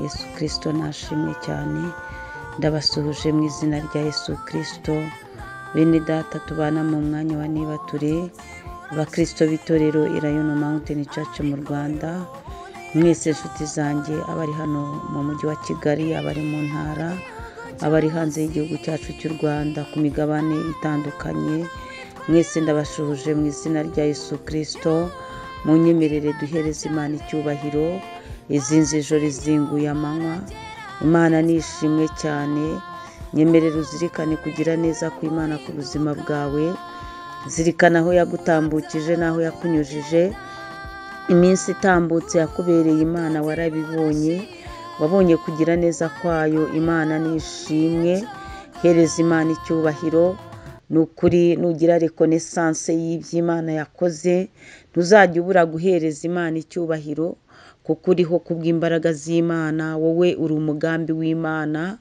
Yesu Kirisito nashimwe cyane. Ndabasuhuje mu izina rya Yesu Kirisito. Bene data tubana mu mwanya wa nibature, abakirisito b'itorero Elayono Mountain Church mu Rwanda, mwese inshuti zanjye, abari hano mu mujyi wa Kigali, abari mu ntara, abari hanze y'igihugu cyacu cy'u Rwanda ku migabane itandukanye, mwese ndabashuhuje mu izina rya Yesu Kirisito. Munyemerere duhereze Imana icyubahiro. Izinze ijoro izinguye amanywa, Imana nishimwe cyane. Nyemerere uzirikane kugira neza kw'Imana ku buzima bwawe, zirikana aho yagutambukije n'aho yakunyujije. Iminsi itambutse yakubereye Imana warabibonye, wabonye kugira neza kwayo. Imana nishimwe, hereza Imana icyubahiro. Ni ukuri nugira reconnaissance y'iby'Imana yakoze, ntuzajya ubura guhereza Imana icyubahiro, kuko uriho kubw'imbaraga z'Imana. Wowe uri umugambi w'Imana.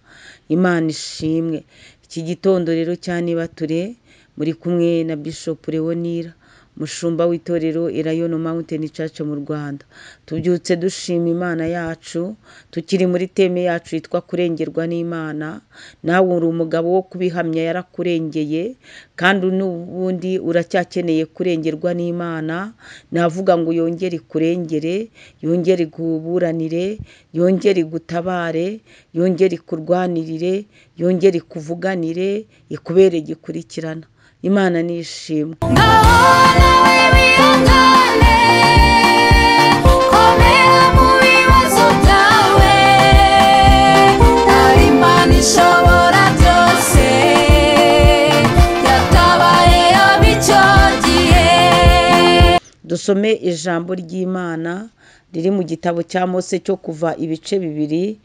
Imana ishimwe. Iki gitondo rero cya nibature, muri kumwe na Bishop Leonira, mushumba w'itorero Elayono Mountain Church mu Rwanda. Tubyutse dushima Imana yacu, tukiri muri teme yacu yitwa kurengerwa n'Imana. Nawe uri umugabo wo kubihamya, yarakurengeye, kandi n'ubundi uracyakeneye kurengerwa n'Imana. Navuga ngo yongere ikurengere, yongere ikuburanire, yongere igutabare, yongere ikurwanirire, yongere ikuvuganire, ikubere gikurikirana. Imana nishimwe. Ngaho nawe wihangane, komera mu bibazo byawe, hari Imana ishobora byose, yatabaye ab'icyo gihe. Dusome ijambo ry'Imana riri mu gitabo cya Mose cyo Kuva ibice 2,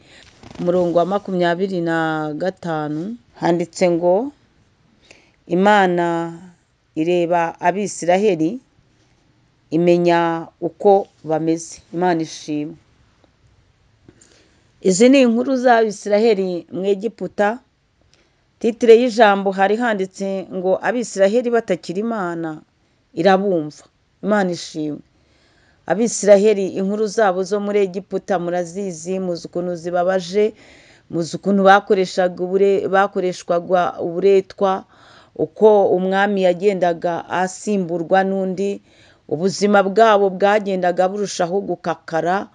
umurongo wa 25, handitse ngo: Imana ireba Abisiraheli imenya uko bameze. Imana ishimwe. Izi ni inkuru z'Abisiraheli mu Egiputa. Titire y'ijambo hari handitse ngo Abisiraheli batakira Imana irabumva. Imana ishimwe. Abisiraheli inkuru zabo zo muri Egiputa murazizi, muzi ukuntu zibabaje, muzi ukuntu bakoreshwaga uburetwa, uko umwami yagendaga asimburwa n'undi, ubuzima bwabo bwagendaga burushaho gukakara,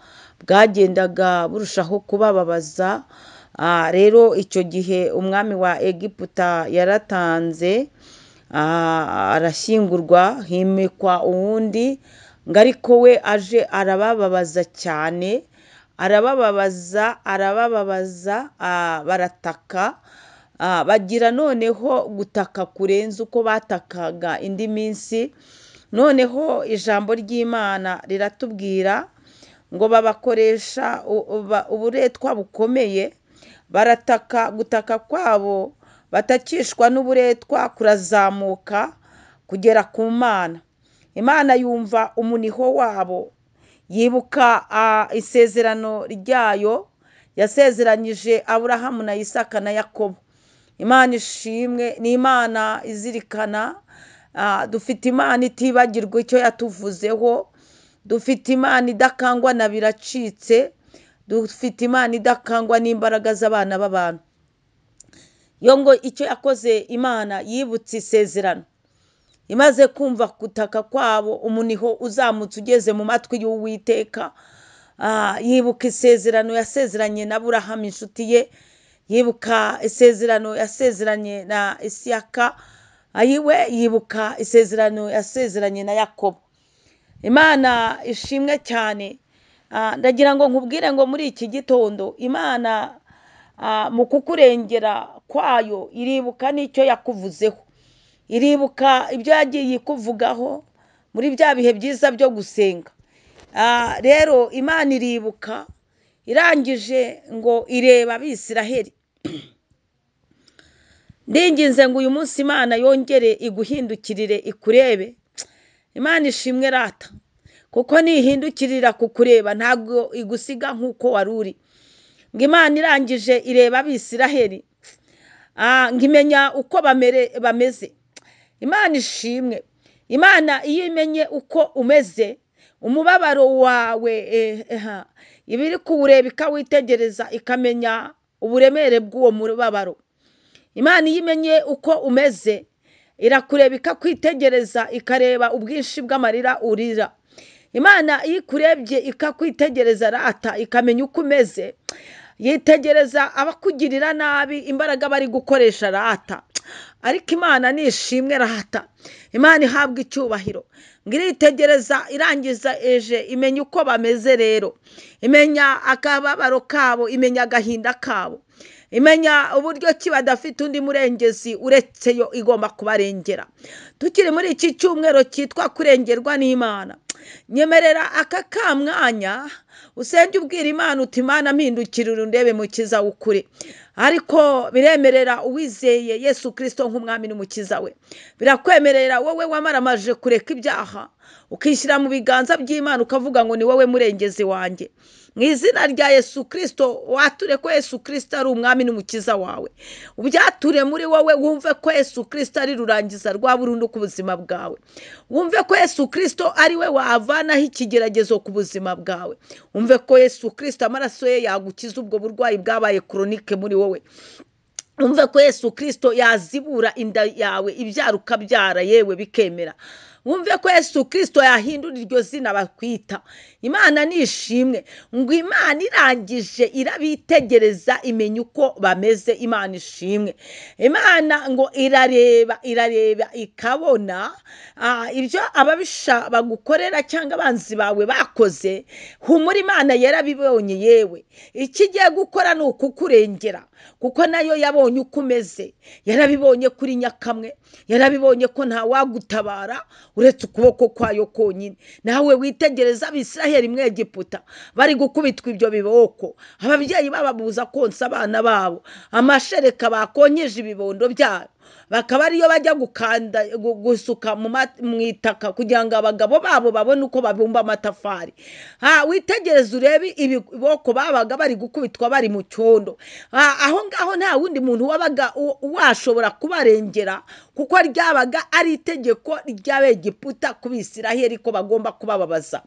bwagendaga burushaho kubababaza. Rero icyo gihe umwami wa Egiputa yaratanze, arashyingurwa, himikwa uwundi, ngo ariko we aje arabababaza cyane, arabababaza, arabababaza, barataka. Bagira noneho gutaka kurenza uko batakaga indi minsi. Noneho ijambo ry'Imana riratubwira ngo babakoresha uburetwa bukomeye, barataka, gutaka kwabo batakishwa n'uburetwa kurazamuka kugera ku Mana. Imana yumva umuniho wabo, yibuka isezerano ryayo yasezeranyije Aburahamu na Isaka na Yakobo. Imana ishimwe, ni Imana izirikana. Dufite Imana itibagirwa icyo yatuvuzeho, dufite Imana idakangwa na biracitse, dufite Imana idakangwa n'imbaraga z'abana b'abantu. Yo ngo icyo yakoze Imana yibutse isezerano, imaze kumva gutaka kwabo, umuniho uzamutse ugeze mu matwi y'Uwiteka, yibuka isezerano yasezeranye na Aburahamu inshuti ye, yibuka isezerano yasezeranye na Isaka, ayiwe yibuka isezerano yasezeranye na Yakobo. Imana ishimwe cyane. Ndagira ngo nkubwire ngo muri iki gitondo Imana mu kukurengera kwayo iribuka n'icyo yakuvuzeho, iribuka ibyo yagiye ikuvugaho muri bya bihe byiza byo gusenga. Rero Imana iribuka, irangije ngo ireba Abisiraheli. Ndinginze ngo uyu munsi Imana yongere iguhindukirire ikurebe. Imana ishimwe rata, kuko nihindukirira kukureba ntabwo igusiga nk'uko wari uri. Ngo Imana irangije ireba Abisiraheli, ngo imenya uko bameze. Imana ishimwe. Imana iyo imenye uko umeze, Umubabaro wawe iba iri kuwureba ikawitegereza, ikamenya uburemere bw'uwo mubabaro. Imana iyo imenye uko umeze irakureba ikakwitegereza, ikareba ubwinshi bw'amarira urira. Imana iyo ikurebye ikakwitegereza rata, ikamenya uko umeze, yitegereza abakugirira nabi imbaraga bari gukoresha rata. Ariko Imana nishimwe rata, Imana ihabwa icyubahiro. Ngo iritegereza irangiza eje imenya uko bameze rero, imenya akababaro kabo, imenya agahinda kabo, imenya uburyo ki badafite undi murengezi uretse yo igomba kubarengera. Tukiri muri iki cyumweru cyitwa kurengerwa n'Imana, nyemerera aka kamwanya usenge ubwira Imana uti Imana mpindukirira undebe mukiza w'ukuri. Ariko biremerera uwizeye Yesu Kristo nk'umwami n'umukiza we, birakwemerera wowe wamaramaje kureka ibyaha ukishyira mu biganza by'Imana ukavuga ngo ni wowe murengezi wanjye. Mu izina rya Yesu Kristo wature ko Yesu Kristo ari umwami n'umukiza wawe, ubyature muri wowe, wumve ko Yesu Kristo ari rurangiza rwa burundu ku buzima bwawe, wumve ko Yesu Kristo ari we wavanaho ikigeragezo ku buzima bwawe, wumve ko Yesu Kristo amaraso ye yagukiza ubwo burwayi bwabaye koronike muri wowe, wumve ko Yesu Kristo yazibura inda yawe ibyara ukabyara yewe bikemera, wumve ko Yesu Kristo yahindura iryo zina bakwita. Imana nishimwe. Ngo Imana irangije irabitegereza imenya uko bameze. Imana ishimwe. Imana ngo irareba, irareba ikabona ibyo ababisha bagukorera cyangwa abanzi bawe bakoze. Humura, Imana yarabibonye yewe. Icyo igiye gukora ni ukukurengera, kuko nayo yabonye uko umeze, yarabibonye kuri nyakamwe, yarabibonye ko nta wagutabara uretse ukuboko kwayo konyine. Nawe witegereza Abisiraheli mu Egiputa bari gukubitwa ibyo biboko, ababyeyi bababuza konsa abana babo, amashereka bakonkeje ibibondo byabo bakaba ariyo bajya gukanda gusuka mu itaka kugira ngo abagabo babo babone uko babumba amatafari. Witegereze urebe ibiboko babaga bari gukubitwa bari mu cyondo. Aho ngaho nta wundi muntu wabaga washobora kubarengera, kuko ryabaga ari itegeko ry'Abegiputa ku Bisiraheli ko bagomba kubababaza.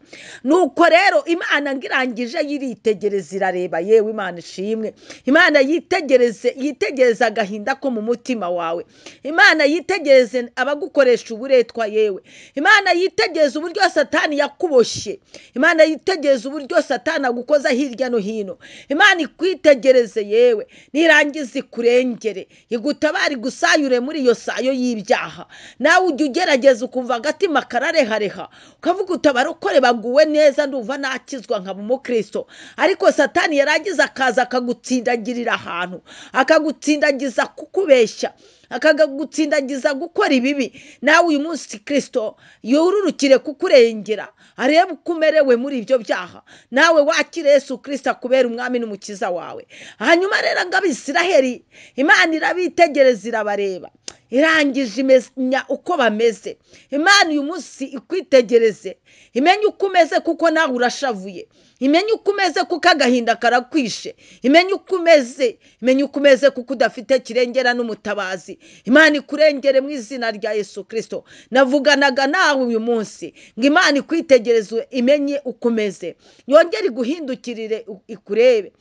Nuko rero Imana ngo irangije yiritegereza irareba yewe. Imana ishimwe. Imana yitegereze, yitegereza agahinda ko mu mutima wawe. Imana yitegereze abagukoresha uburetwa yewe. Imana yitegereze uburyo Satani yakuboshye. Imana yitegereze uburyo Satani agukoza hirya no hino. Imana ikwitegereze yewe, nirangiza ikurengere, igutabare, igusayure muri iyo sayo y'ibyaha. Nawe ujya ugerageza ukumva agatima kararehareha, ukavuga uti abarokore baguwe neza, ndumva nakizwa nkaba umukristo. Ariko Satani yarangiza akaza akagutsindagirira ahantu, akagutsindagiza kukubeshya, akagutsindagiza gukora ibibi. Nawe uyu munsi Kristo yururukire kukurengera, arebe uko umerewe muri ibyo byaha, nawe wakire Yesu Kristo akubera umwami n'umukiza wawe. Hanyuma rero ngo Abisiraheli Imana irabitegereza irabareba, irangije imenya uko bameze. Imana uyu munsi ikwitegereze, imenye uko umeze kuko nawe urashavuye, imenye uko umeze kuko agahinda karakwishe, imenye uko umeze, imenye uko umeze kuko udafite kirengera n'umutabazi. Imana ikurengere mu izina rya Yesu Kristo. Navuganaga nawe uyu munsi ngo Imana ikwitegereze, imenye uko umeze, yongere iguhindukirire ikurebe.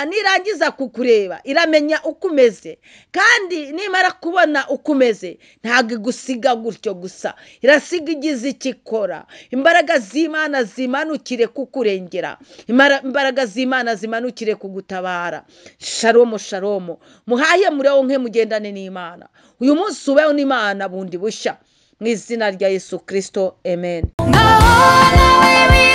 Nirangiza kukureba iramenya uko umeze, kandi nimara kubona uko umeze ntabwo igusiga gutyo gusa, irasiga igize icyo ikora. Imbaraga z'Imana zimanukire kukurengera, imbaraga z'Imana zimanukire kugutabara. Shalomu shalomu, muhaye muronke mugendane n'Imana. Uyu munsi ubeho n'Imana bundi bushya mu izina rya Yesu Kristo, amen. Ngaho nawe.